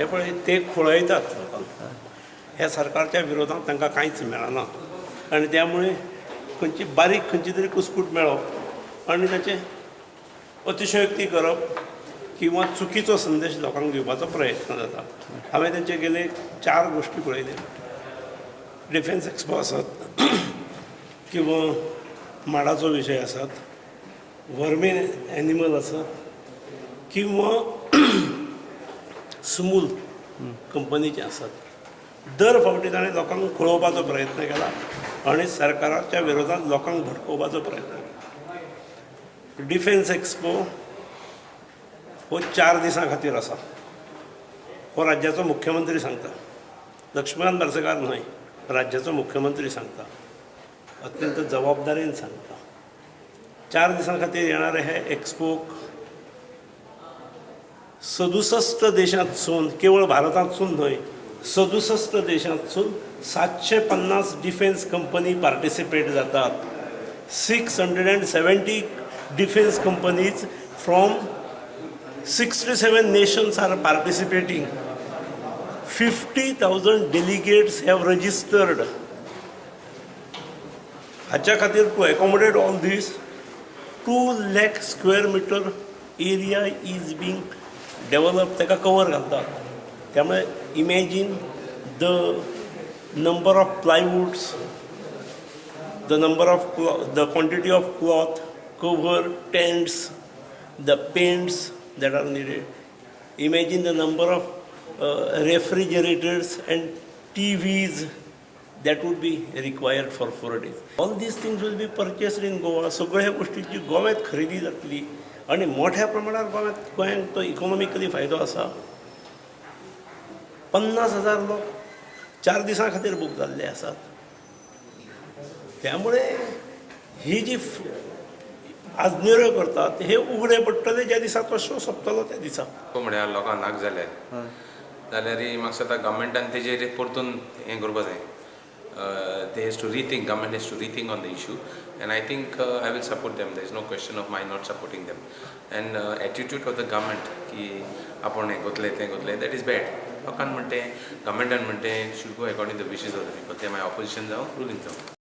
हे पळय, ते खुळयतात लोकांक. ह्या सरकारच्या विरोधात तांकां कांयच मेळना आनी त्यामुळे खंयची बारीक खंयची तरी कुस्कूट मेळप आनी ताचें अतिशयोक्ती करप किंवा चुकीचो संदेश लोकांक दिवपाचो प्रयत्न जाता. हांवें तेंचे गेले चार गोश्टी पळयल्यो. डिफेन्स एक्सपो आसत किंवा माडाचो विशय आसत, वर्मीन एनिमल आसत किंवा स्मूल कंपनीचे आसत, दर फावटी ताणें लोकांक खुळोवपाचो प्रयत्न केला आनी सरकाराच्या विरोधात लोकांक भडकोवपाचो प्रयत्न केला. डिफेन्स एक्सपो हो 4 दिसां खातीर आसा हो राज्याचो मुख्यमंत्री सांगता, लक्ष्मीकांत पार्सेकार न्हय, राज्याचो मुख्यमंत्री सांगता, अत्यंत जबाबदारीन सांगता. 4 दिसां खातीर येणारे हे एक्सपोक 67 देशांतसून, केवळ भारतांतसून न्हय, 67 देशांतसून 750 डिफेन्स कंपनी पार्टिसिपेट जातात. 670 defence companies from 67 nations are participating. 50,000 delegates have registered. हाच्या खातीर, to accommodate all this, 2 lakh square meter area is being develop. ताका कवर घालतात. त्यामुळे imagine the number of plywoods, the quantity of cloth, cover, tents, the paints that are needed. Imagine the number of refrigerators and TVs that would be required for 4 days. All these things will be purchased in Goa. सगळ्या गोष्टीची गोव्यात खरेदी जातली आणि मोठ्या प्रमाणात गोव्यात, गोंयांक तो इकॉनॉमिकली फायदो आसा. 50,000 लोक 4 दिसां खातीर बूक जाल्ले आसात. त्यामुळे ही जी आजनेऱ्यो करतात, हे उगडे पडटले ज्या दिसा तो शो सोंपतलो त्या दिसा. म्हळ्यार लोकांक नाक जाल्यार जाल्यार म्हाका दिसता गव्हर्मेंटान तेजेर परतून हें करपा जाय. They has to rethink, government has to rethink on the issue, and I think I will support them. There is no question of my not supporting them. And attitude of the government की आपूण हें करतले, तें करतले, that is bad. लोकान म्हणटे, गव्हर्मेंटान म्हणटे, should go according the wishes of the people. ते मागीर opposition जावं, रुलींग जावं.